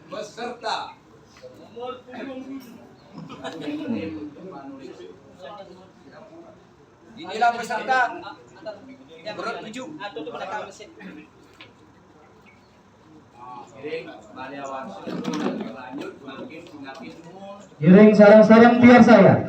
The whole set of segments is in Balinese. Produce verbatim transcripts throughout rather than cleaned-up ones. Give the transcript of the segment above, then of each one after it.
Beserta. Inilah peserta nomor tujuh. Iring sareng-sareng piarsayang.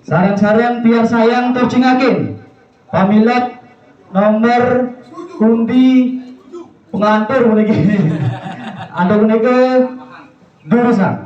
Sareng-sareng piarsayang tur cingakin. Pamilet nomor undi pengantur puniki. Antuk punika durusang.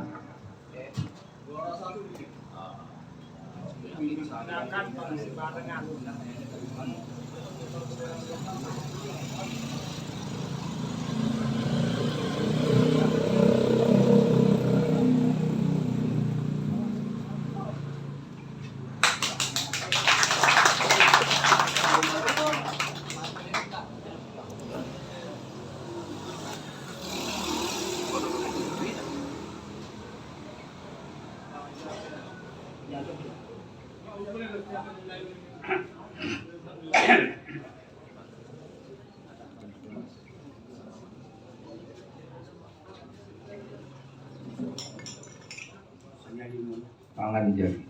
Panganjali.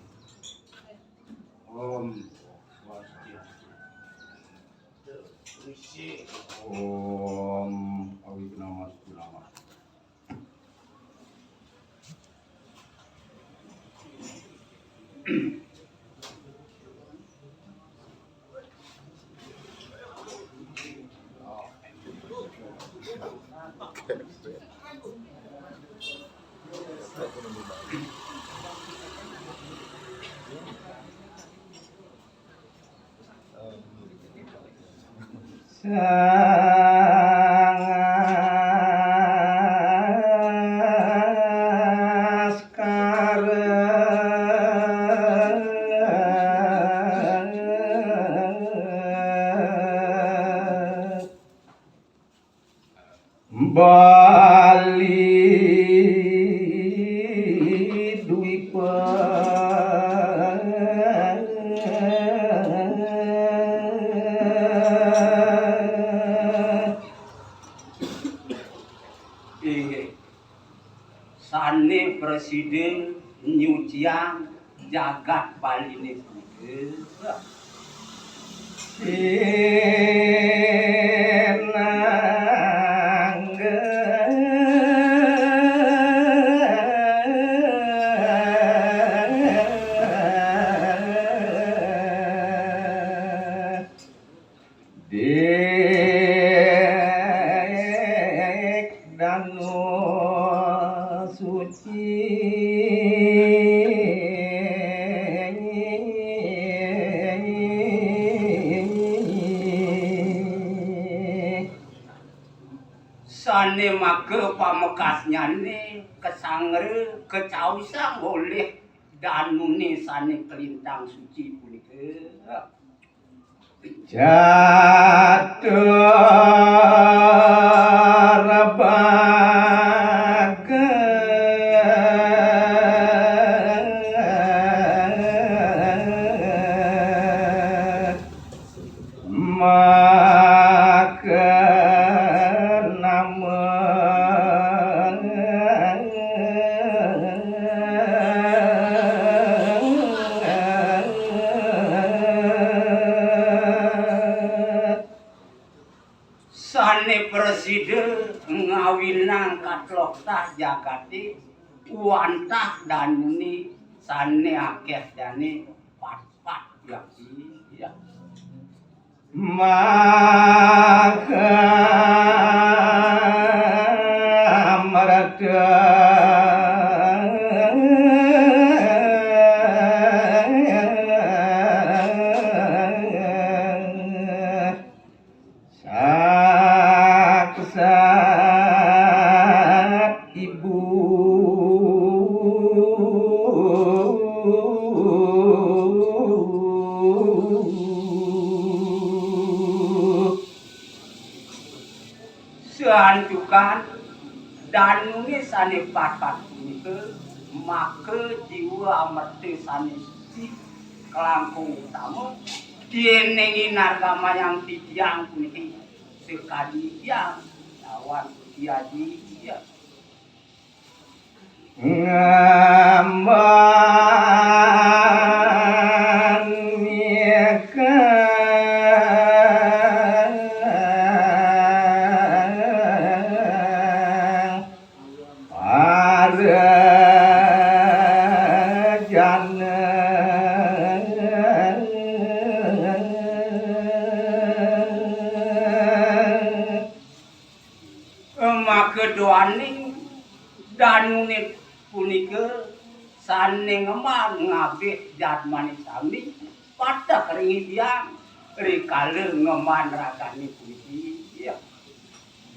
Om Swastiastu. Om Awighnamastu Namaha. Sangaskara. Bali Dwipa. Inggih. Sané prasida nyuciang jagat Baliné punika. Sinangga. Dék Danu Suci. Sané maka pamekasnyané kasangra kacawisang olih danuné sané kalintang suci punika. Catur baga maka nama. Sané prasida ngawinang katloktah jagaté, wantah danuné sané akéh dané patpat yaki. Ya. Maha Mrata. Saksat ibu. Santukan danuné sané patpat punika Maka jiwa amerta sané suci kalangkung utama, déning inargamayang titiang puniki sakadi titiang lawan Gusti Aji. Ngemban nika para jana. Maka duaning danuné punika sané ngemban ngabih jadmané sami, pateh ring titiang rikala ngemban ragané puniki. Ya.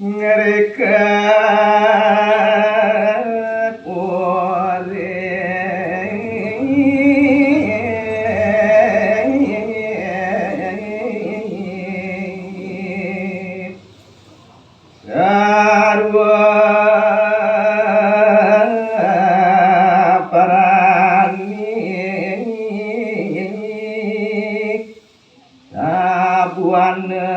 Ngrikét urip sarwa prani. Sabuana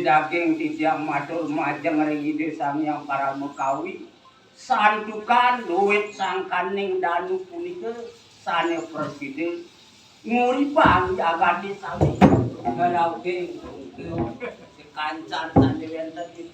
daging titiang matur majeng ring Ida Sang Hyang Paramakawi, santukan luwih sangkaning danu punika sané prasida nguripang jagaté sami. Ngarauhing sakancan sané wénten ing